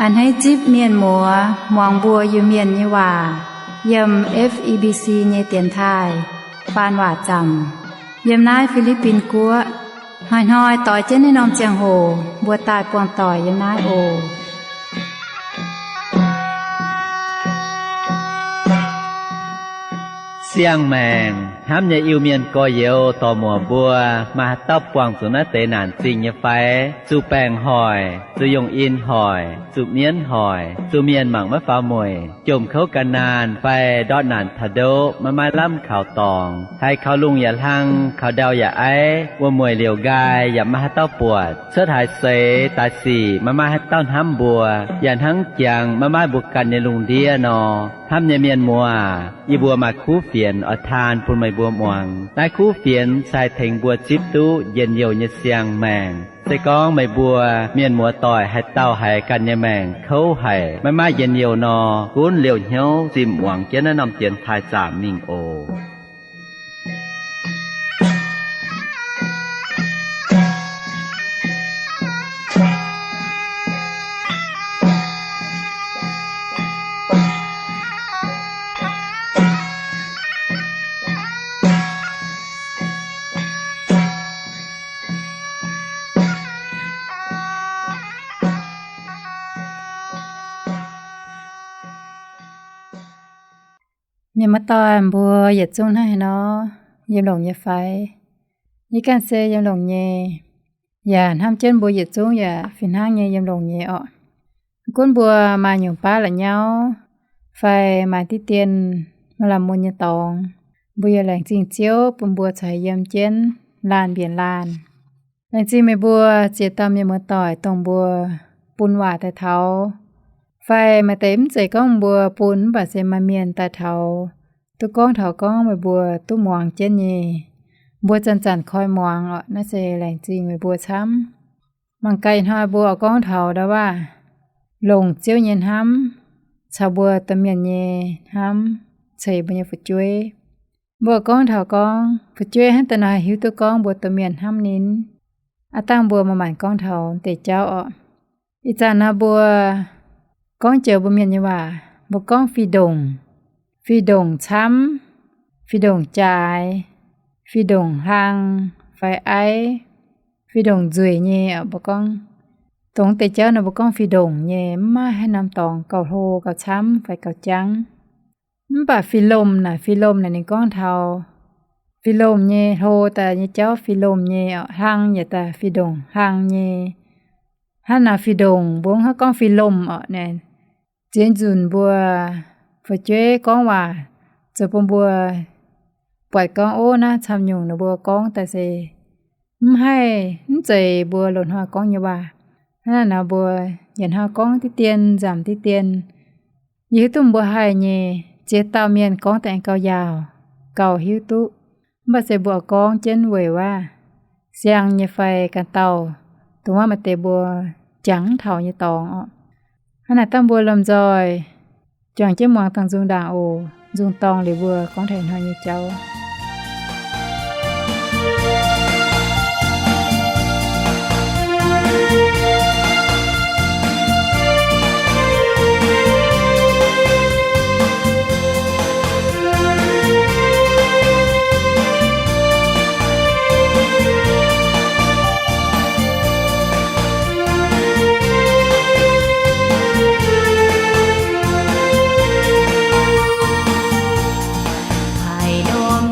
A'hneiv zipv mienh muoz muangx mbuo Iu-Mienh nyei waac yiem F E B C nyei dienx taaih faan waac zaamc yiem naaiv Fi^li^bin Guoqv. Hnoi-hnoi doix jienv naaiv norm ziangh hoc mbuo daaih buangh doic yiem naaiv oc. Siang-maengc hnamv nyei Iu-Mienh gorx-youz dorc-muoc mbuo, maaih haaix dauh buangh zuqc naaiv deix naanc zingh nyei fai? Zuqc baengc hoic, zuqc yungh in hoic, zuqc mienv hoic, zuqc mienh mangc maiv faaux mueic, jomc kouv gan naanh fai ndortv naanc taux ndoqv maiv maaih lamh kaux dorngx, haiz kaux lungh yaac hlang, kaux ndau yaac aiv, wuom-mueic liouc nqaai yaac maiv maaih haaix dauh buatc, cuotv haaix seix daaih sic maiv maaih haaix dauh hnamv mbuo, yaac hnangv jangx maiv maaih mbuo ganh nyei lungh ndiev nor. Hnamv nyei mienh muoz, yie mbuo maaih kuv fienx oix taan bun meih mbuo muangx. Naaiv kuv fienx se haih tengx mbuo zipv duqv njien-youh nyei siang-maengc. Se gorngv meih mbuo mienh muoz doic haaix dauh haiz ganh nyei maengc kouv haic, maiv maaih njien-youh nor, gunv liouh hnyouv zinh muangx jienv naaiv norm dienx taaih zaamc mingh oc. Mienh muoz-doic mbuo yietc zungv hnangv haaix nor, yiem longx nyei fai? Yie ganh se yiem longx nyei, yaac hnamv jienv mbuo yietc zungv yaac fih hnangv nyei yiem longx nyei orqc. Gunv mbuo maaih nyungc baav la'nyauv fai maaih diqv dien maaih lamh mun nyei dorngx, mbuo yaac laengz zingh Ziouv bun mbuo caux yiem jienv laanh mbienc laanh. Laengz zingh meih mbuo ziex dauh mienh muoz-doic dongh mbuo bun waac daaih taux, fai maaih deix mv zeiz gorngv mbuo bun mv baac se maaih mienh daaih taux, duqv gorngv taux gorngv meih mbuo duqv muangx jienv nyei, mbuo zanc-zanc koi muangx orqc. Naaiv se laengz zingh meih mbuo camv. Mangc gaax ih hnoi mbuo oix gorngv taux ndau waac longc Ziouv nyei hnamv caux mbuo domh mienh nyei hnamv ceix mbuo nyei fu'jueiv. Mbuo gorngv taux gorngv fu'jueiv hnangv daaih nor haih hiuv duqv gorngv mbuo domh mienh hnamv ninh. Aav dangh mbuo maaih maanc gorngv taux deix jauv orqc. Ih zanc nor mbuo gorngv joux mbuo mienh nyei waac, mbuo gorngv fih ndongc, fih ndongc camv, fih ndongc jaaix, fih ndongc hlang fai aiv, fih ndongc nzueic nyei orqc. Mbuo gorngv dongh deix jauv nor mbuo gorngv fih ndongc nyei, mv maaih haaix norm dorngx gauh hlo gauh camv fai gauh jangv. Mv baac fih lomh naaic, fih lomh naaic ninh gorngv taux fih lomh nyei, hlo daaih nyei jauv fih lomh nyei orqc, hlang yaac daaih fih ndongc hlang nyei. Hnangv naaic fih ndongc mbuo mv haih gorngv fih lomh orqc naaic. Ziex nzunc mbuo fu'jueiv gorngv waac zoux bun mbuo buatc gorngv, ov, naaiv camv nyungc ninh mbuo gorngv daaih se mv haih, mv zeiz mbuo loz-hnoi gorngv nyei waac. Hnangv naaic nor mbuo yietc hnoi gorngv diqv dien nzamc diqv dien. Yie hiuv duqv mbuo haih nyei, ziex dauh mienh gorngv daaih aengx gauh yaauc, gauh hiuv duqv. Mv baac se mbuo oix gorngv jienv weic waac siang nyei fai ganh dauh, dongh wuov maaih deix mbuo jangx mv taux nyei dorngx orqc. Hnangv naaic dangh mbuo lomh nzoih juangc jienv muangx dangh nzung ndaangc oc. Nzung dorngh liuz mbuo gorngv taux ih hnoi nyei jauv. Haiz ndorm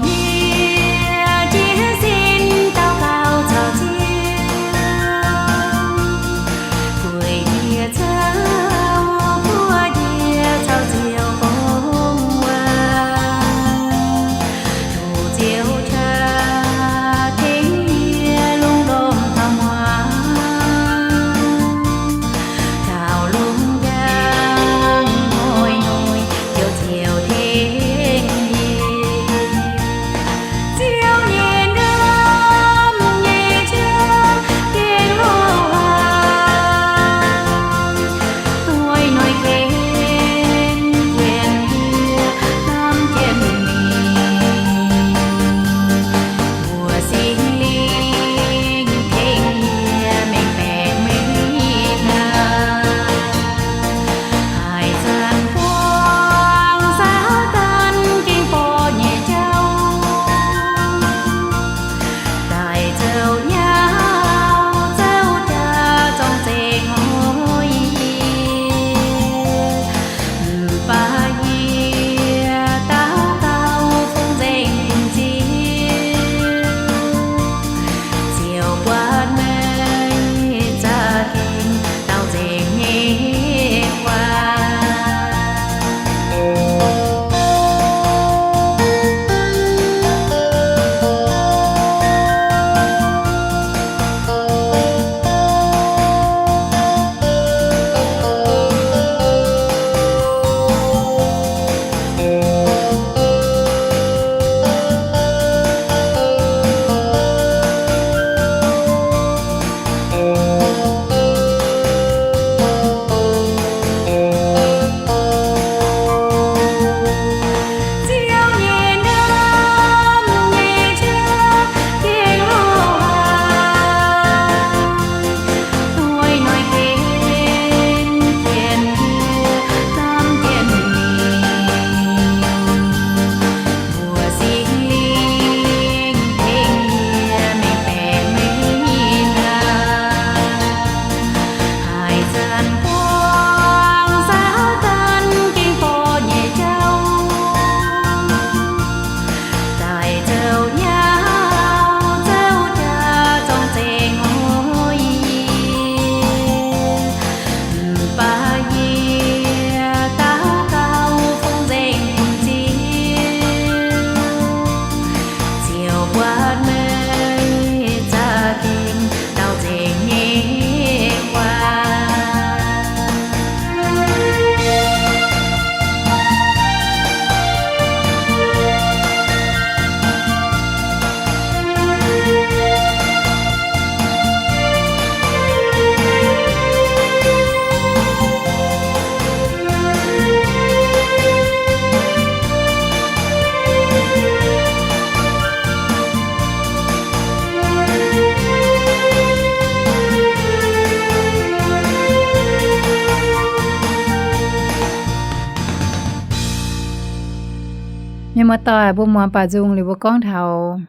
Muoz-doic, mbuo muangx baaux nzung liuz mbuo gorngv taux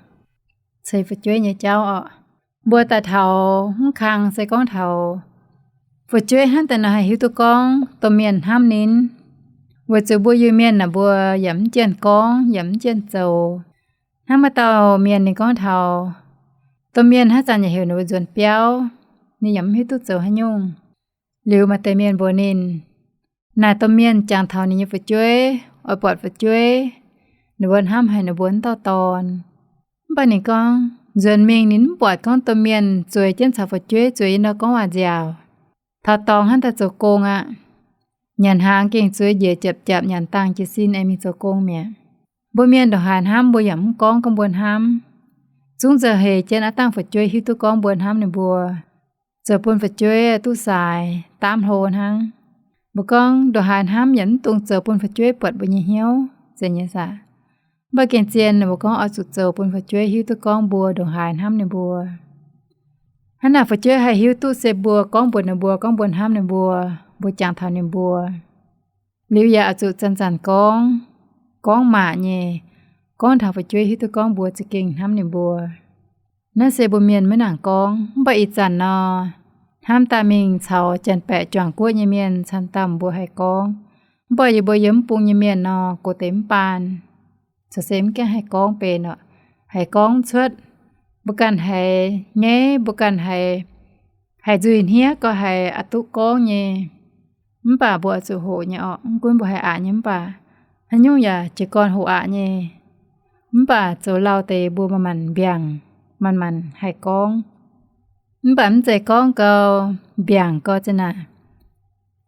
ceix fu'jueiv nyei jauv orqc. Mbuo daaih taux mv kang se gorngv taux fu'jueiv hnangv daaih nor haih hiuv duqv gorngv domh mienh hnamv ninh, weic zuqc mbuo Iu-Mienh naaic mbuo yaac mv jienh gorngv yaac mv jienh zoux. Hnangv maaih dauh mienh ninh gorngv taux domh mienh haaix zanc yaac heuc ninh mbuo nzuonx biauv, ninh yaac mv hiuv duqv zoux haaix nyungc. Liuz maaih deix mienh mbuox ninh, naaic domh mienh jangx taux ninh nyei fu'jueiv, oix buatc fu'jueiv, ninh mbuo hnamv haic ninh mbuo wuov dauh dorn. Mv baac ninh gorngv nzuonx mingh ninh mv buatc gorngv domh mienh zueiz jienv caux fu'jueiv zueiz yiem nor gorngv waac-nziaauc. Taux dorngx hnangv daaih zoux gong aqv. Nyanc hnaangx gengh zueiz njiec japc japc nyanc dangh jiez sin aengx mingh zoux gong mi'aqv. Mbuo mienh ndongc haaix hnamv mbuo yaac mv gorngv gorngv mbuo hnamv. Zungv nzauh heix jienv aav dangh fu'jueiv hiuv duqv gorngv mbuo hnamv ninh mbuo, zoux bun fu'jueiv duqv saaix daamv hlo hnangv. Mbuo gorngv ndongc haaix hnamv yaac mv dungx zoux bun fu'jueiv buatc mbuo nyei hnyouv zeiz nyei saah. Mv baac gengh zien ninh mbuo gorngv oix zuqc zoux bun fu'jueiv hiuv duqv gorngv mbuo ndongc haaix hnamv ninh mbuo. Hnangv naaic fu'jueiv haih hiuv duqv se mbuo gorngv mbuox ninh mbuo gorngv mbuo hnamv ninh mbuo, mbuo jangx taux ninh mbuo. Liuz yaac oix zuqc zanc-zanc gorngv, gorngv maac nyei, gorngv taux fu'jueiv hiuv duqv gorngv mbuo za'gengh hnamv ninh mbuo. Naaiv se mbuo mienh maiv nangc gorngv. Mv baac ih zanc nor, hnamv daaih mingh caux janx-baeqc juangc guoqv nyei mienh camv-dauh mbuo haih gorngv. Mv baac yie mbuo yiem mv bung nyei mienh nor, gox deix mv baan, caux se mv gaengh haih gorngv benx orqc. Haiz gorngv cuotv, mbuo ganh haiz nyaiv, mbuo ganh haiz, haiz nzuih hniev gau, haiz aqc duqv gorngv nyei. Mv baac mbuo oix zuqc hoqc nyei orqc. Mv gunv mbuo haiz aqc nyei mv baac, haaix nyungc yaac jiez gorn hoqc aqc nyei. Mv baac zoux lauh deix mbuo manc-manc mbiaangc, manc-manc haih gorngv. Mv baac mv zeiz gorngv gau, mbiaangc gau za'naaic.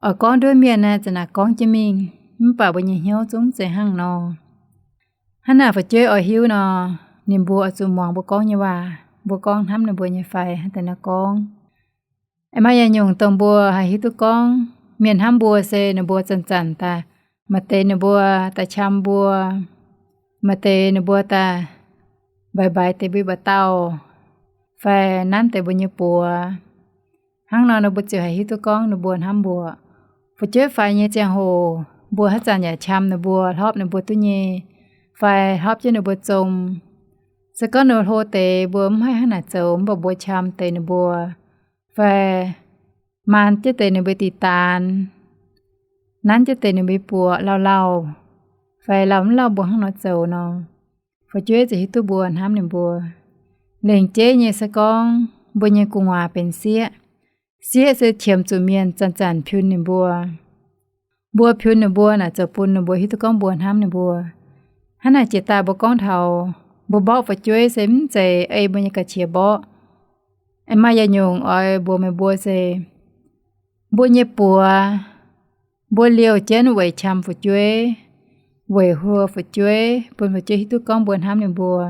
Oix gorngv nduov mienh naaic za'naaic gorngv jienv mingh, mv baac mbuo nyei hnyouv zungv mv zeiz hnangv nor. Hnangv naaic fu'jueiv oix hiuv nor, ninh mbuo oix zuqc muangx mbuo gorngv nyei waac, mbuo gorngv hnamv ninh mbuo nyei fai hnangv daaih nor gorngv. Aengx maaih yietc nyungc dongh mbuo haih hiuv duqv gorngv mienh hnamv mbuo se ninh mbuo zanc-zanc daaih, maaih deix ninh mbuo daaih qam mbuo, maaih deix ninh mbuo daaih mbaix mbaix deix mbuo i mba'dauh, fai nanv deix mbuo nyei buoz. Hnangv nor ninh mbuo ziouc haih hiuv duqv gorngv ninh mbuo hnamv mbuo. Fu'jueiv faix nyei ziangh hoc, mbuo haaix zanc yaac qam ninh mbuo, hlorpv ninh mbuo duqv nyei, fai hlorpv jienv ninh mbuo zong. Se gorngv ninh mbuo hlo deix mbuo mv haih hnangv naaic zoux, mv baac mbuo qam deix ninh mbuo, fai maan jienv deix ninh mbuo diqc daanx, nanv jienv deix ninh mbuo buoz lauh lauh, fai lauh mv lauh mbuo hnangv nor zoux nor, fu'jueiv ziouc hiuv duqv mbuo hnamv ninh mbuo. Lengc jeiv nyei se gorngv mbuo nyei gu'nguaaz benx sieqv. Sieqv se qiemx zuqc mienh zanc-zanc piun ninh mbuo. Mbuo piun ninh mbuo naaic zoux bun ninh mbuo hiuv duqv gorngv mbuo hnamv ninh mbuo. Hnangv naaic jiex daaih mbuo gorngv taux mbuo mborqv fu'jueiv se mv zeiz ei mbuo nyei ga'qiex mborqv. Aengx maaih yietc nyungc oix mbuox meih mbuo se, mbuo nyei buoz, mbuo liouh jienv weic qam fu'jueiv, weic hluo fu'jueiv, bun fu'jueiv hiuv duqv gorngv mbuo hnamv ninh mbuo.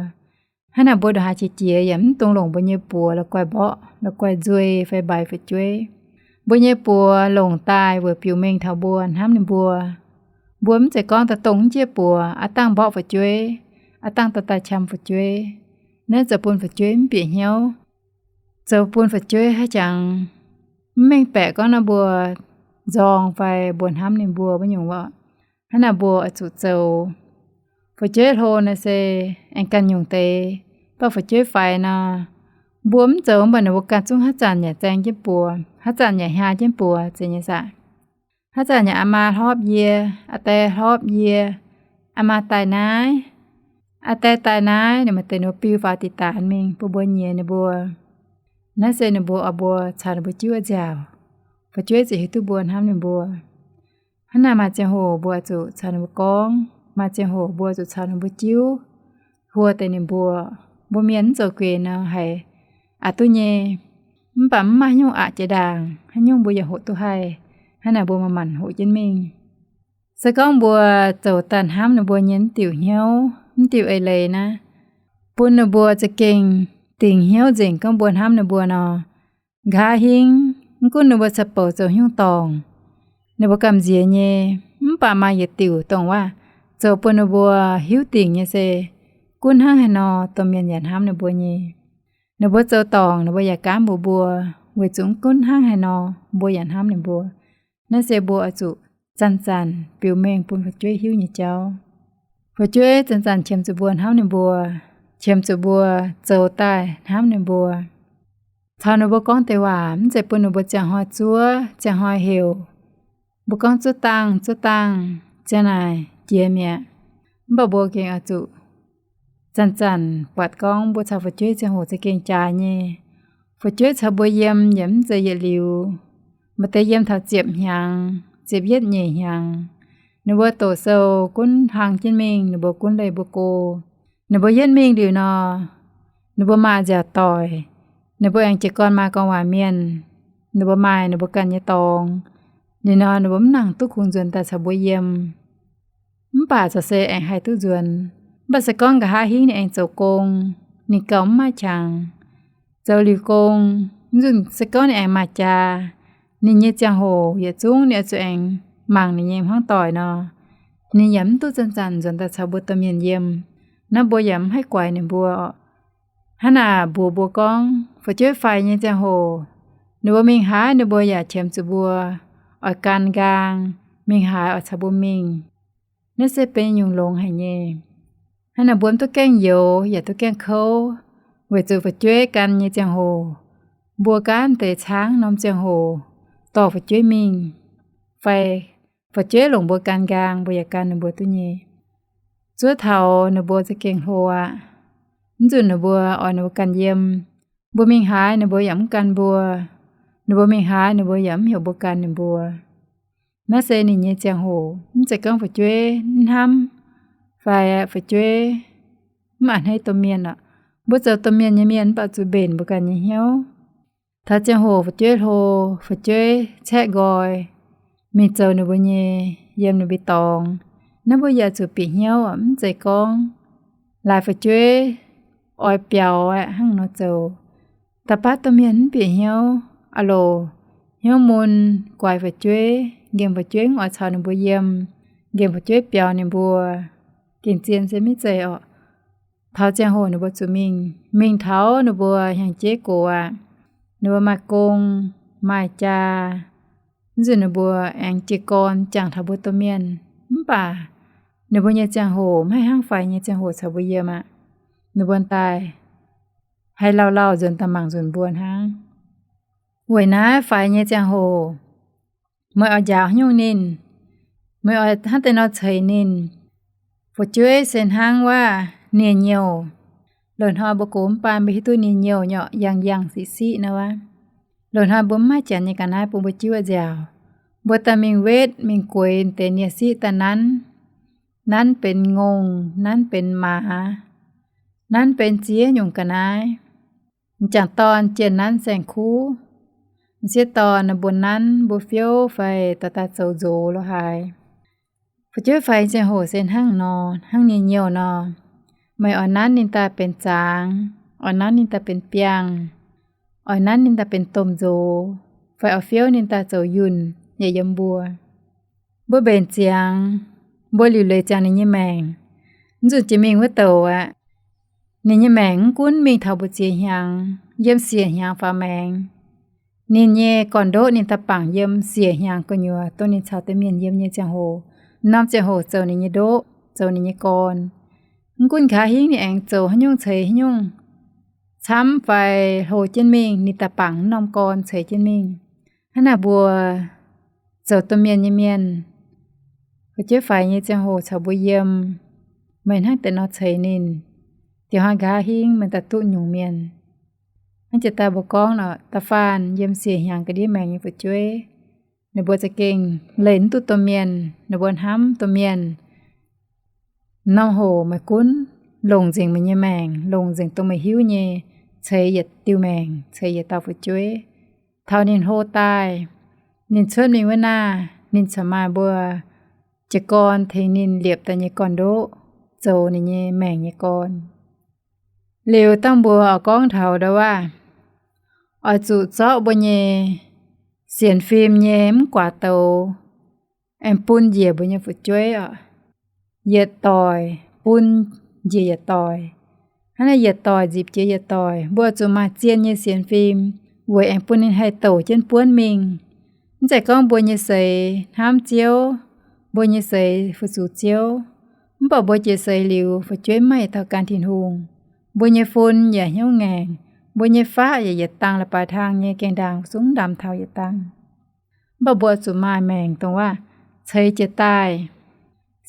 Hnangv naaic mbuo ndongc haaix qiex jiez yaac mv dungx longc mbuo nyei buoz la'guaih mborqv, la'guaih nzuei fai mbaix fu'jueiv. Mbuo nyei buoz longc daaih weic biux mengh taux mbuo hnamv ninh mbuo. Mbuo mv zeiz gorngv daaih dongh mv jieqv buoz aav dangh mborqv fu'jueiv, aav dangh dorh daaih qam fu'jueiv. Naaiv zoux bun fu'jueiv mv bieqc hnyouv, zoux bun fu'jueiv haaix jangx mv mengh baeqc gorngv nor mbuo nzorng fai mbuo hnamv ninh mbuo wuov nyungc orqc. Hnangv naaic mbuo oix zuqc zoux. Fu'jueiv hlo naaic se aengx ganh nyungc deix, mv baac fu'jueiv faix nor, mbuo mv zoux mv baac ninh mbuo ganh zungv haaix zanc yaac zaeng jienv buoz, haaix zanc yaac hiaa jienv buoz zeiz nyei saah. Haaix zanc yaac aa maa hlorpv yie, aa die hlorpv yie, aa maa daaih naaiv, aa die daaih naaiv, ninh maaih deix ninh mbuo biu faaux diqc daanx mingh bun mbuo nyiex ninh mbuo. Naaiv se ninh mbuo oix mbuo caux ninh mbuo jiuv nziaauc, fu'jueiv ziouc hiuv duqv mbuo hnamv ninh mbuo. Hnangv naaic maaih ziangh hoc mbuo zuqc caux ninh mbuo gorngv, maaih ziangh hoc mbuo zuqc caux ninh mbuo jiuv, hluo deix ninh mbuo. Mbuo mienh mv zoux gueix nor haiz aqc duqv nyei, mv baac mv maaih haaix nyungc aqc jiex ndaangc, haaix nyungc mbuo yaac hoqc duqv haih. Hnangv naaic mbuo manc-manc hoqc jienv mingh. Se gorngv mbuo zoux daaih hnamv ninh mbuo nyei mv diuc hnyouv, mv diuc eix leiz naaiv, bun ninh mbuo za'gengh dingc hnyouv nzengc gorngv mbuo hnamv ninh mbuo nor, nqa'haav hingv mv gunv ninh mbuo caux bouc zoux haaix nyungc dorngc, ninh mbuo gamh nziex nyei. Mv baac maaih yietc diuc dongh waac zoux bun ninh mbuo hiuv dingc nyei se, gunv hnangv haaix nor domh mienh yaac hnamv ninh mbuo nyei. Ninh mbuo zoux dorngc ninh mbuo yaac gaamv mbuox mbuo, weic zuqc mv gunv hnangv haaix nor mbuo yaac hnamv ninh mbuo. Naaiv se mbuo oix zuqc zanc-zanc biux mengh bun fu'jueiv hiuv nyei jauv. Fu'jueiv zanc-zanc qiemx zuqc mbuo hnamv ninh mbuo, qiemx zuqc mbuo zoux daaih hnamv ninh mbuo. Caux ninh mbuo gorngv deix waac mv zeiz bun ninh mbuo ziangh hnoi zuov, ziangh hnoi heuc. Mbuo gorngv zuov dangh, zuov dangh, ziang naaic jiex mi'aqv. Mv baac mbuo gengh oix zuqc zanc-zanc buatc gorngv mbuo caux fu'jueiv ziangh hoc za'gengh jaaix nyei. Fu'jueiv caux mbuo yiem yaac mv zeiz yietc liuz. Maaih deix yiem taux ziepc hnyangx, ziepc yietv nyeic hnyangx. Ninh mbuo doqc sou gunv hlang jienv mingh, ninh mbuo gunv leih mbuo go. Ninh mbuo yietv mingh liuz nor, ninh mbuo maaih nziaauc doic, ninh mbuo aengx jiez gorn maaih gorngv waac mienh, ninh mbuo maaih ninh mbuo ganh nyei dorngx. Liuz nor ninh mbuo mv nangc duqv kungx nzuonx daaih caux mbuo yiem. Mv baac corc se aengx haih duqv nzuonx. Mv baac se gorngv nqa'haav hingv ninh aengx zoux gong, ninh gauh mv maaih qangx zoux liuz gong. Mv nzunc se gorngv ninh aengx maaih jaa, ninh nyei ziangh hoc yietc zungv ninh oix zuqc aengx mangc ninh nyei hmuangv doic nor, ninh yaac mv duqv zanc-zanc nzuonx daaih caux mbuo domh mienh yiem. Naaiv mbuo yaac mv haih guaix ninh mbuo. Hnangv naaic mbuox mbuo gorngv fu'jueiv faix nyei ziangh hoc, ninh mbuo mingh haaix ninh mbuo yaac qiemx zuqc mbuo oix gan nqaang, mingh haaix oix caux mbuo mingh. Naaiv se benx nyungc longx haic nyei. Hnangv naaic mbuo mv duqv gaengh youx yaac duqv gaengh kouv, weic zuqc fu'jueiv gan nyei ziangh hoc, mbuo gaanv deix caangv norm ziangh hoc dorh fu'jueiv mingh, fai fu'jueiv longc mbuo gan nqaang mbuo yaac gan ninh mbuo duqv nyei. Zuov taux ninh mbuo za'gengh hlo aqv. Mv nzunc ninh mbuo oix ninh mbuo ganh yiem. Mbuo mingh haaix ninh mbuo yaac mv gan mbuo. Ninh mbuo mingh haaix ninh mbuo yaac mv heuc mbuo gan ninh mbuo. Naaiv se ninh nyei ziangh hoc. Mv zeiz gorngv fu'jueiv mv hnamv fai fu'jueiv mv a'hneiv domh mienh aqv. Mbuo zoux domh mienh nyei mienh mv baac zuqc mbenc mbuo ganh nyei hnyouv. Taux ziangh hoc fu'jueiv hlo, fu'jueiv caeqv nqoi mingh zoux ninh mbuo nyei, yiem ninh mbuo dorngx, naaiv mbuo yaac zuqc bieqc hnyouv. Mv zeiz gorngv laaix fu'jueiv oix biaux aqv hnangv nor zoux. Da'baav domh mienh mv bieqc hnyouv aqv loc. Hnyouv mun, guaix fu'jueiv, nqemh fu'jueiv mv oix caux ninh mbuo yiem, nqemh fu'jueiv biaux ninh mbuo, gengh zien se maiv zeiz orqc. Taux ziangh hoc ninh mbuo zuqc mingh, mingh taux ninh mbuo hnyangx-jeiv gox aqv, ninh mbuo maaih gong, maaih jaa, mv nzunc ninh mbuo aengx jiez gorn jangx taux mbuo domh mienh. Mv baac ninh mbuo nyei ziangh hoc maiv haih hnangv faix nyei ziangh hoc caux mbuo yiem aqv. Ninh mbuo daaih haih lauh lauh nzuonx daaih mangc nzunc mbuo hnangv. Weic naaiv faix nyei ziangh hoc meih oix njaaux haaix nyungc ninh? Meih oix hnangv deix nor ceix ninh? Fu'jueiv se hnangv wuov nie-nyouh. Loz-hnoi mbuo gox mv baan mbuo hiuv duqv nie-nyouh nyei, yangh yangh siqv siqv nor wuov. Loz-hnoi mbuo mv maaih janx nyei ga'naaiv bun mbuo jiuv nziaauc. Mbuo daaih mingh wetv mingh gueix deix nie-siqv daaih nanv. Nanv benx ngongh, nanv benx maaz, nanv benx ziex nyungc ga'naaiv. M'jangc dorn jienh nanv saeng-kuv. M'sieqv dorn mbuo nanv mbuo fiouv fai dorh daaih zoux nzox lo haaix. Fu'jueiv faix ziangh hoc se hnangv nor, hnangv nie-nyouh nor. Meih oix nanv ninh daaih benx zaangz, oix nanv ninh daaih benx biangh, oix nanv ninh daaih benx domh nzox, fai oix fiouv ninh daaih zoux yunh yaac yiem mbuo. Mbuo mbenc ziangx, mbuo liuc leiz ziangx ninh nyei maengc. Mv nzunc jiex mingh wuov douc aqv, ninh nyei maengc mv gunv mingh taux mbu'ziex hnyangx, yiem siec hnyangx faaux maengx. Ninh nyei gorn-ndoqv ninh daaih bangc yiem siec hnyangx gu'nyuoz dongh ninh caux deix mienh yiem nyei ziangh hoc. Norm ziangh hoc zoux ninh nyei ndoqv, zoux ninh nyei gorn. Mv gunv nqa'haav hingv ninh aengx zoux haaix nyungc ceix haaix nyungc, camv fai hlo jienv mingh, ninh daaih bangc norm gorn ceix jienv mingh. Hnangv naaic mbuo zoux domh mienh nyei mienh, fu'jueiv faix nyei ziangh hoc caux mbuo yiem, meih hnangv deix nor ceix ninh, dieh hnoi nqa'haav hingv meih daaih duqv nyungc mienh. Hnangv jiex daaih mbuo gorngv nor, da'faanh yiem siec hnyangx ga'ndiev maengx nyei fu'jueiv, ninh mbuo za'gengh leih mv duqv domh mienh, ninh mbuo hnamv domh mienh. Norm hoc meih gunv longc nzengc meih nyei maengc, longc nzengc dongh meih hiuv nyei, ceix yietc diuh maengc, ceix yietc dauh fu'jueiv. Taux ninh hlo daaih, ninh cuotv mingh wuov naaiv, ninh corc maaih mbuo jiez gorn tengx ninh liepc daaih nyei gorn-ndoqv, zoux ninh nyei maengc nyei gorn. Liuz dangh mbuo oix gorngv taux ndau wuov, oix zuqc zorqv mbuo nyei sienx fim nyei mv guaax douz aengx bun njiec mbuo nyei fu'jueiv oc. Yietc doic bun njiec yietc doic. Hnangv naaiv yietc doic nzipc jiex yietc doic, mbuo zuqc maaih zien nyei sienx fim weic aengx bun ninh haih douc jienv buonv mingh. Mv zeiz gorngv mbuo nyei seix hnamv Ziouv, mbuo nyei seix fu-sux Ziouv, Mv baac mbuo jiex seix liuz, fu'jueiv maiv maaih dauh gan Tin-Hungh. Mbuo nyei fun yaac hnyouv ngaengc, mbuo nyei faqv yaac yietc dangh la'baix hlaang nyei gaengh ndaangc, zungv ndaamv taux yietc dangh. Mv baac mbuo zuqc maaih maengc dongh waac ceix jiez daaih.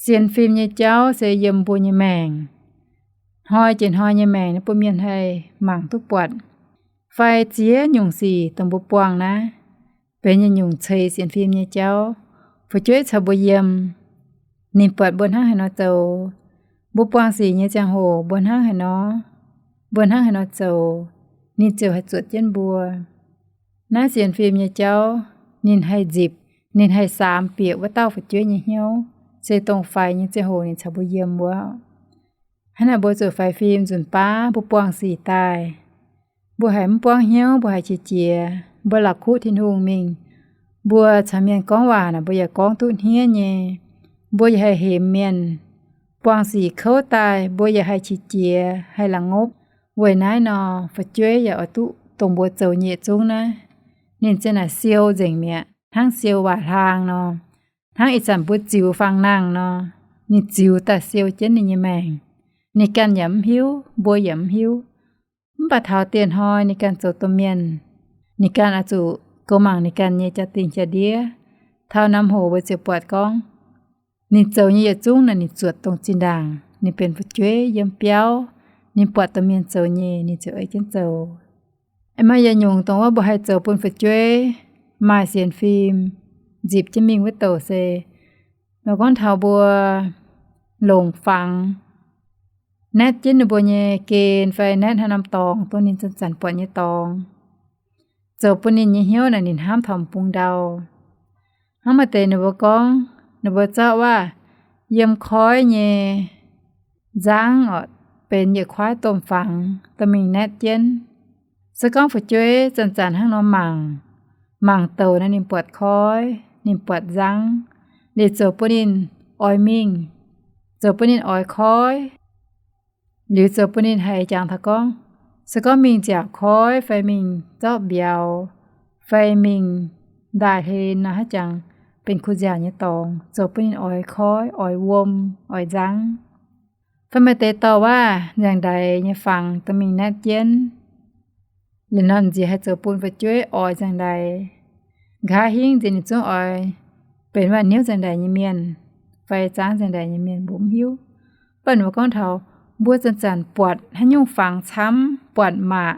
Sienx fim nyei jauv se yiem mbuo nyei maengc. Hnoi jiex hnoi nyei maengc naaiv bun mienh haih mangc duqv buatc. Fai ziex nyungc sic dongh mbuo buangh naaiv, benx yietc nyungc ceix sienx fim nyei jauv. Fu'jueiv caux mbuo yiem, ninh buatc mbuo hnangv haaix nor zoux, mbuo buangh sic nyei ziangh hoc mbuo hnangv haaix nor, mbuo hnangv haaix nor zoux, ninh ziouc haih zuotc jienv mbuo. Naaiv sienx fim nyei jauv, ninh haih nzipc, ninh haih saamx bieqc wuov dauh fu'jueiv nyei hnyouv, se dongh faix nyei ziangh hoc ninh caux mbuo yiem wuov. Hnangv naaic mbuo zuqc faix fim nzunc baav mbuo buangh sic daaih. Mbuo haiz mv buangv hnyouv, mbuo haiz qiex jiez, mbuo la'kuqv Tin-Hungh mingh. Mbuo caux mienh gorngv waac naaic mbuo yaac gorngv duqv hniev nyei. Mbuo yaac haih hemx mienh. Buangh sic kouv daaih mbuo yaac haih qiex jiez, haih la'ngopv. Weic naaiv nor, fu'jueiv yaac oix duqv dongh mbuo zoux nyei yietc zungv naaiv. Ninh ziang naaic siou nzengc mi'aqv, hnangv siou waac hlaang nor, hnangv ih zanc mbuo ziux faang nangh nor, ninh ziux daaih siou jienv ninh nyei maengc. Ninh ganh yaac mv hiuv, mbuo yaac mv hiuv. Mv baac taux dieh hnoi ninh ganh zoux domh mienh, ninh ganh oix zuqc goux mangc ninh ganh nyei jaa-dingh jaa-ndiev. Taux norm hoc mbuo ziouc buatc gorngv, ninh zoux nyei yietc zungv naaic ninh zuotc dongh zinh ndaangc ninh benx fu'jueiv yiem biauv, ninh buatc domh mienh zoux nyei ninh ziouc ei jienv zoux. Aengx maaih yietc nyungc dongh wuov mbuo haih zoux bun fu'jueiv maaih sienx fim nzipc jienv mingh wuov douc se, nor gorngv taux mbuo longc fangx naetv jienv ninh mbuo nyei gen fai naetv haaix norm dorngx dongh ninh zanc-zanc buatc nyei dorngx, zoux bun ninh nyei hnyouv naaic ninh hnamv taux m'bung ndau. Hnangv maaih deix ninh mbuo gorngv, ninh mbuo zorqv waac yiem koiv nyei nzangv oc, benx yietc kuaaiv domh fangx dorh mingh naetv jienv. Se gorngv fu'jueiv zanc-zanc hnangv nor mangc, mangc douc naaic ninh buatc koiv, ninh buatc nzangv, liuz zoux bun ninh oix mingh, zoux bun ninh oix koiv. Liuz zoux bun ninh haiz jangx taux gorngv, se gorngv mingh nziaauc koiv fai mingh zorqv mbiauz fai mingh ndaaih hlen nor, haaix jangx benx kuh nziaauc nyei dorngx, zoux bun ninh oix koiv, oix wuom, oix nzangv. Fai maaih deix dorh waac nziaauc ndaix nyei fangx dorh mingh naetv jienv. Liuz nor nziex haih zoux bun fu'jueiv oix nziaauc ndaix. Nqa'haav hingv nziex ninh zungv oix benx waac-hnyouv nziaauc ndaix nyei mienh fai zaangv nziaauc ndaix nyei mienh mbuo mv hiuv. Mv baac ninh mbuo gorngv taux mbuo zanc-zanc buatc haaix nyungc fangx camv, buatc maac,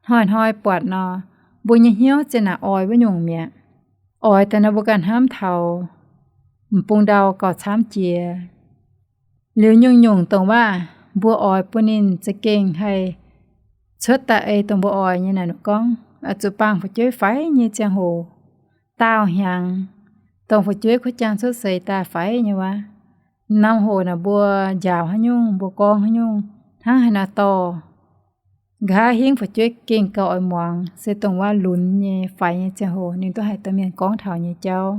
hnoi-hnoi buatc nor, mbuo nyei hnyouv ziang naaic oix wuov nyungc mi'aqv. Oix daaih nor mbuo ganh hnamv taux m'bung ndau gauh camv jiex. Liuz nyungc-nyungc dongh waac mbuo oix bun ninh za'gengh haih cuotv daaih ei dongh mbuo oix nyei naaic, ninh gorngv oix zuqc bangh fu'jueiv faix nyei ziangh hoc, daauh hnyangx, dongh fu'jueiv kuv jaang cuotv seix daaih faix nyei waac. Norm hoc naaic mbuo njaaux haaix nyungc, mbuo gorngv haaix nyungc, hnangv haaix nor dorh, nqa'haav hingv fu'jueiv gengh gauh oix muangx se dongh waac lunx nyei faix nyei ziangh hoc ninh duqv haih dorh mienh gorngv taux nyei jauv.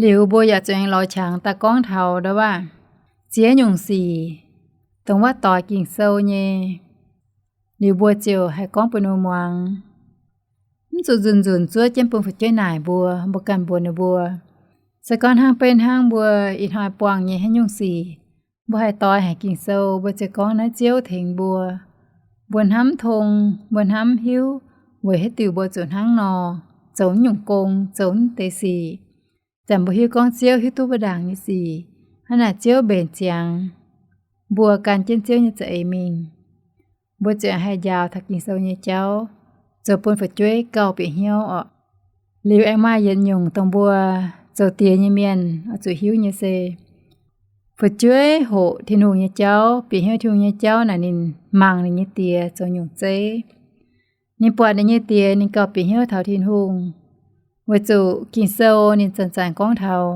Liuz mbuo yaac zuqc aengx lorz qangx daaih gorngv taux ndau waac ziex nyungc sic, dongh waac doix Ging-Sou nyei. Liuz mbuo ziouc haih gorngv bun ninh mbuo muangx. Mv zuqc nzunc-nzunc zuov jienv bun fu'jueiv naaic mbuo, mbuo ganh mbuox ninh mbuo. Se gorngv hnangv beiv hnangv mbuo ih hnoi buangh nyei haaix nyungc sic, mbuo haih doix haic Ging-Sou, mbuo ziouc gorngv naaiv Ziouv tengx mbuo. Mbuo hnamv tong, mbuo hnamv hiuv weic haaix diuc mbuo zuqc hnangv nor, zoux nyungc gong, zoux deix sic. Zanc mbuo hiuv gorngv Ziouv hiuv duqv mbuo ndaangc nyei sic, hnangv naaic Ziouv mbenc ziangx mbuo gan jienv Ziouv nyei za'eix mingh. Mbuo ziouc haih njaaux taux Ging-Sou nyei jauv, zoux bun fu'jueiv gauh bieqc hnyouv orqc. Liuz aengx maaih yietc nyungc dongh mbuo zoux diex nyei mienh oix zuqc hiuv nyei se, fu'jueiv hoqc Tin-Hungh nyei jauv, bieqc hnyouv Tin-Hungh nyei jauv naaic ninh mangc ninh nyei diex zoux nyungc zeiv. Ninh buatc ninh nyei diex ninh gauh bieqc hnyouv taux Tin-Hungh, weic zuqc Ging-Sou ninh zanc-zanc gorngv taux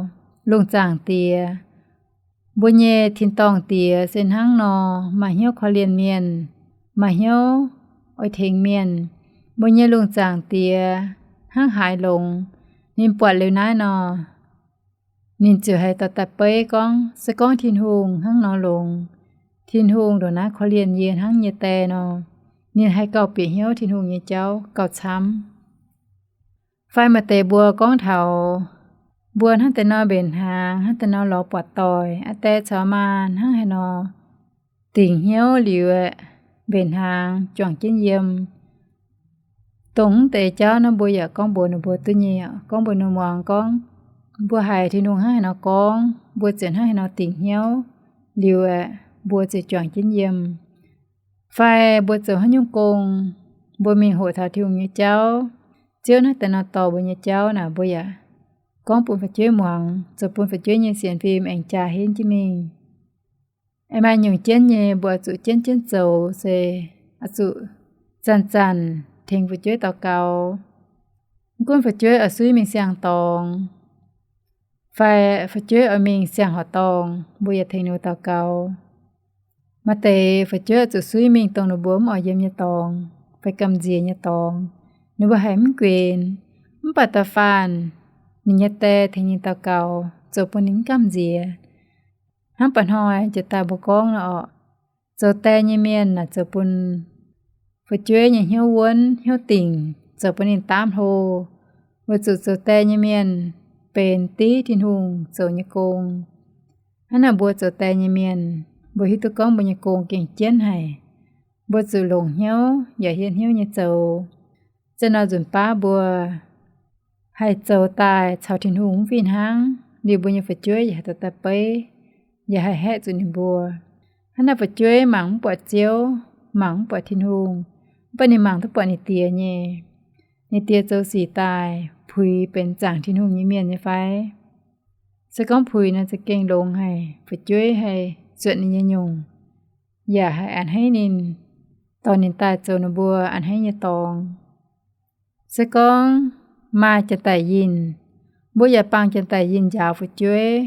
lungh zaangc diex. Mbuo nyei tin-dorngh diex se hnangv nor, maaih hnyouv korv-lienh mienh, maaih hnyouv oix tengx mienh. Mbuo nyei lungh zaangc diex hnangv haaix longx, ninh buatc liuz naaiv nor, ninh ziouc haih dorh daaih beiv gorngv, se gorngv Tin-Hungh hnangv nor longx, Tin-Hungh ndongc naaiv korv-lienh yie hnangv nyei die nor, ninh haih gauh bieqc hnyouv Tin-Hungh nyei jauv gauh camv. Fai maaih deix mbuo gorngv taux Mbuo hnangv deix nor mbenc hnaangx, hnangv deix nor lorz buatc doic, aa die caux maa hnangv haaix nor dingc hnyouv liuz aeqv, mbenc hnaangx juangc jienv yiem. Dongh mv deix jauv naaiv mbuo yaac gorngv mbuox ninh mbuo duqv nyei, gorngv mbuox ninh muangx gorngv, mbuo haiz Tin-Hungh hnangv haaix nor gorngv, mbuo ziouc hnangv haaix nor dingc hnyouv liuz aeqv, mbuo ziouc juangc jienv yiem. Fai mbuo zoux haaix nyungc gong, mbuo mingh hoqc taux Tin-Hungh nyei jauv, Ziouv hnangv deix nor dorh mbuo nyei jauv naaic, mbuo yaac gorngv bun fu'jueiv muangx, zoux bun fu'jueiv nyei sienx fim aengx jaa henv jienv mingh. Aengx maaih nyungc jienv nyei, mbuo oix zuqc jienv jienv zoux se oix zuqc zanc-zanc tengx fu'jueiv daux gaux. Mv gunv fu'jueiv oix suiv mingh siang-dorngx, fai fu'jueiv oix mingh siang-horqc dorngh, mbuo yaac tengx ninh mbuo daux gaux. Maaih deix fu'jueiv oix zuqc suiv mingh dongh ninh mbuo mv oix yiem nyei dorngx fai gamh nziex nyei dorngx, ninh mbuo haiz mv guenx. Mv baac da'faanh ninh nyei die tengx ninh daux gaux, zoux bun ninh mv gamh nziex. Hnangv mba'hnoi jiex daaih mbuo gorngv nor orqc, zoux die nyei mienh naaic zoux bun fu'jueiv nyei hnyouv wuonv hnyouv dingc, zoux bun ninh daamv hlo. Weic zuqc zoux die nyei mienh benx div Tin-Hungh zoux nyei gong. Hnangv naaic mbuo zoux die nyei mienh, mbuo hiuv duqv gorngv mbuo nyei gong gengh jienv haic. Mbuo zuqc longc hnyouv yaac hietv hnyouv nyei zoux. Zinh nor nzunc baav mbuo haih zoux daaih caux Tin-Hungh mv fih hnangv, liuz mbuo nyei fu'jueiv yaac haih dorh daaih beiv, yaac haih haeqv zuqc ninh mbuo. Hnangv naaiv fu'jueiv mangc mv buatc Ziouv, mangc mv buatc Tin-Hungh, mv baac ninh mangc duqv buatc ninh diex nyei. Ninh diex zoux sic daaih puix benx zaangc Tin-Hungh nyei mienh nyei fai? Se gorngv puix nor za'gengh longx haic, fu'jueiv haih zuotc ninh nyei nyungc, yaac haih a'hneiv ninh, dorh ninh daaih zoux ninh mbuo a'hneiv nyei dorngx. Se gorngv maaih janx-daic yinh, mbuo yaac bangc janx-daic yinh njaaux fu'jueiv,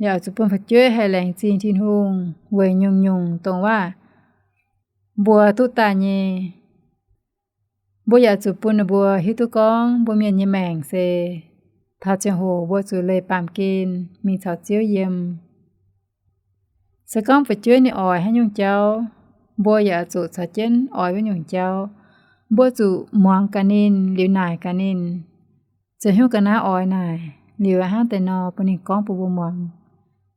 yaac oix zuqc bun fu'jueiv haih laengz zingh Tin-Hungh weic nyungc-nyungc dongh waac mbuo duqv daaih nyei. Mbuo yaac zuqc bun ninh mbuo hiuv duqv gorngv mbuo mienh nyei maengc se taux ziangh hoc mbuo zuqc leih baamh gen mingh caux Ziouv yiem. Se gorngv fu'jueiv ninh oix haaix nyungc jauv, mbuo yaac zuqc caux jienv oix wuov nyungc jauv. Mbuo zuqc muangx gaax ninh liuz naaic gaax ninh, zoux hnyouv ga'naaiv oix naaic, liuz hnangv deix nor bun ninh gorngv bun mbuo muangx.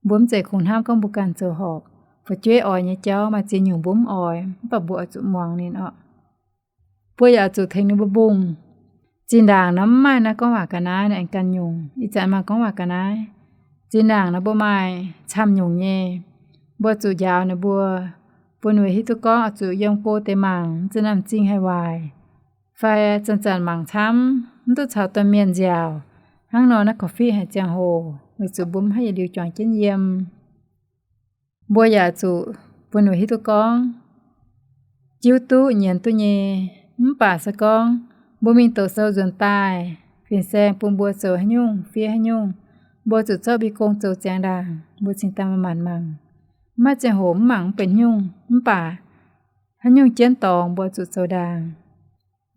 Mbuo mv zeiz kungx hnamv gorngv mbuo ganh zoux horpc. Fu'jueiv oix nyei jauv maaih ziex nyungc mbuo mv oix, mv baac mbuo oix zuqc muangx ninh orqc. Mbuo yaac zuqc tengx ninh mbuo mbungh. Zinh ndaangc nor mv maaih naaiv gorngv waac ga'naaiv nor aengx ganh nyungc, ih zanc maaih gorngv waac ga'naaiv. Zinh ndaangc nor mbuo maaih camv nyungc nyei, mbuo zuqc njaaux ninh mbuo, bun ninh mbuo hiuv duqv gorngv oix zuqc yiem go deix mangc, zinh ndaangc m'zing haih waaic, fai zanc-zanc mangc camv, mv duqv caux domh mienh nziaauc. Hnangv nor naaiv korv-fiqv haic ziangh hoc, weic zuqc mbuo mv haih yietc liuz juangc jienv yiem. Mbuo yaac zuqc bun ninh mbuo hiuv duqv gorngv, jiuv duqv nyienz duqv nyei, mv baac se gorngv mbuo mingh doqc sou nzuonx daaih, fin-saeng bun mbuo zoux haaix nyungc fiev haaix nyungc, mbuo zuqc zorqv mbuo nyei gong zoux ziangx ndaangc, mbuo cingx daaih manc-manc mangc. Mv maaih ziangh hoc mv mangc mv benx nyungc, mv baac haaix nyungc jienv dorngx mbuo zuqc zoux ndaangc.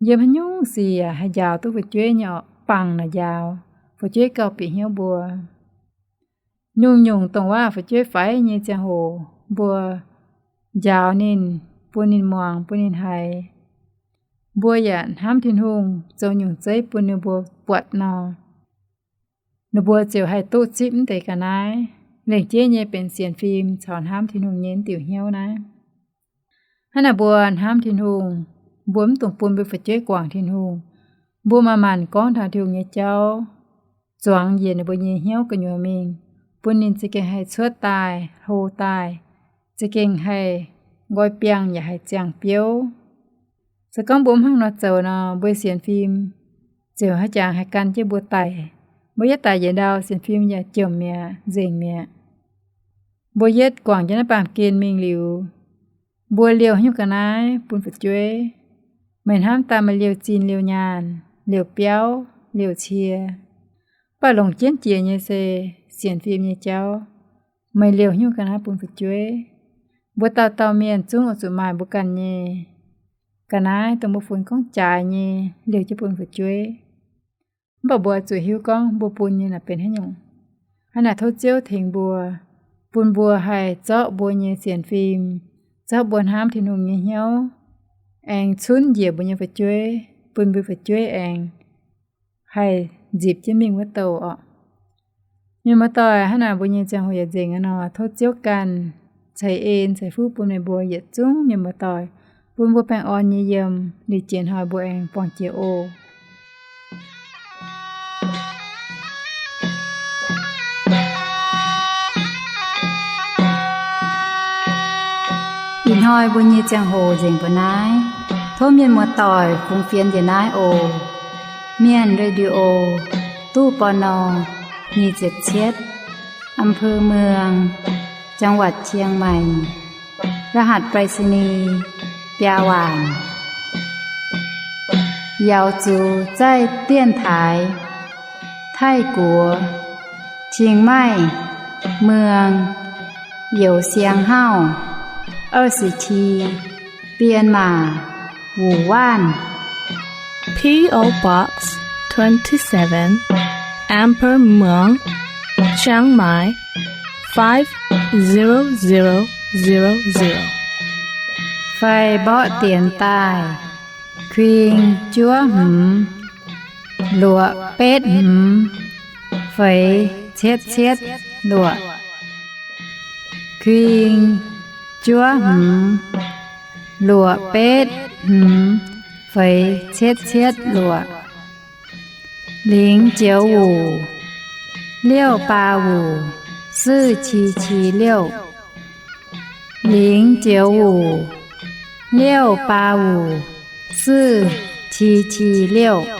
Yiem haaix nyungc sic yaac haih njaaux duqv fu'jueiv nyei orqc, bangc naaic njaaux, fu'jueiv gauh bieqc hnyouv mbuo. Nyungc-nyungc dongh waac fu'jueiv faix nyei ziangh hoc, mbuo njaaux ninh, bun ninh muangx, bun ninh haiz. Mbuo yaac hnamv Tin-Hungh zoux nyungc zeiv bun ninh mbuo buatc nor, ninh mbuo ziouc haih duqv zipv mv deix ga'naaiv, lengc jeiv nyei benx sienx fim caux hnamv Tin-Hungh nyei diuc hnyouv naaiv. Hnangv naaic mbuo hnamv Tin-Hungh, mbuo mv dungx bun mbuo fu'jueiv guangc Tin-Hungh. Mbuo manc-manc gorngv taux Tin-Hungh nyei jauv, zuangx njiec ninh mbuo nyei hnyouv gu'nyuoz mingh, bun ninh za'gengh haih cuotv daaih, hlo daaih, za'gengh haih nqoi biangh yaac haih ziangh biouv. Se gorngv mbuo mv hnangv nor zoux nor, mbuo sienx fim ziouc haaix jangx haih gan jienv mbuo daic. Mbuo yietv daic njiec ndau, sienx fim yaac jomc mi'aqv, nzengc mi'aqv. Mbuo yietv guangc jienv naaiv baamh gen mingh liuz, mbuo liouh haaix nyungc ga'naaiv bun fu'jueiv? Meih hnamv daaih meih liouh zinh liouh nyaanh, liouh biauv, liouh cie, mv baac longc jienv jiex nyei se sienx fim nyei jauv. Meih liouh haaix nyungc ga'naaiv bun fu'jueiv? Mbuo dauh dauh mienh zungv oix zuqc maaih mbuo ganh nyei ga'naaiv, dongh mbuo funx gorngv jaaix nyei, liouh jienv bun fu'jueiv. Mv baac mbuo zuqc hiuv gorngv mbuo bun nyei naaic benx haaix nyungc. Hnangv naaic tov Ziouv tengx mbuo, bun mbuo haih zorqv mbuo nyei sienx fim, zorqv mbuo hnamv Tin-Hungh nyei hnyouv, aengx cunv njiec mbuo nyei fu'jueiv, bun mbuo fu'jueiv aengx haih nzipc jienv mingh wuov douh orqc. Mienh muoz-doic, hnangv naaic mbuo nyei ziangh hoc yaac nzengc aqv nor, tov Ziouv ganh ceix en ceix fuqv bun meih mbuo yietc zungv mienh muoz-doic, bun mbuo baengh orn nyei yiem, liuz jiex hnoi mbuo aengx buangh jiex oc. Ih hnoi mbuo nyei ziangh hoc nzengc mbuo naaiv. Tov mienh muoz-doic fungx fienx njiec naaiv oc. Mienh Radio, ตู้ ปณ. nyic ziepc cietv, อำเภอเมือง จังหวัดเชียงใหม่ รหัสไปรษณีย์ biaa waanc. Yaauz zuqc zaih dienx taaix Taiv-Guoqv, Chiang Mai, Muang, Youz Siang Hauv, 二十七, Bienh Maac, Wuonh Waanv. P O Box twenty-seven, อำเภอเมือง เชียงใหม่ five zero zero zero zero. Fai mborqv dienx daaih, kuing juov hmz, luoqc betv hmz, feix cietv cietv luoqc. Kuing juov hmz, luoqc betv hmz, feix cietv cietv luoqc. Lingx Joux Wuc, 六八五, 四七七六. Lingx Joux Wuc, 六八五, 四七七六.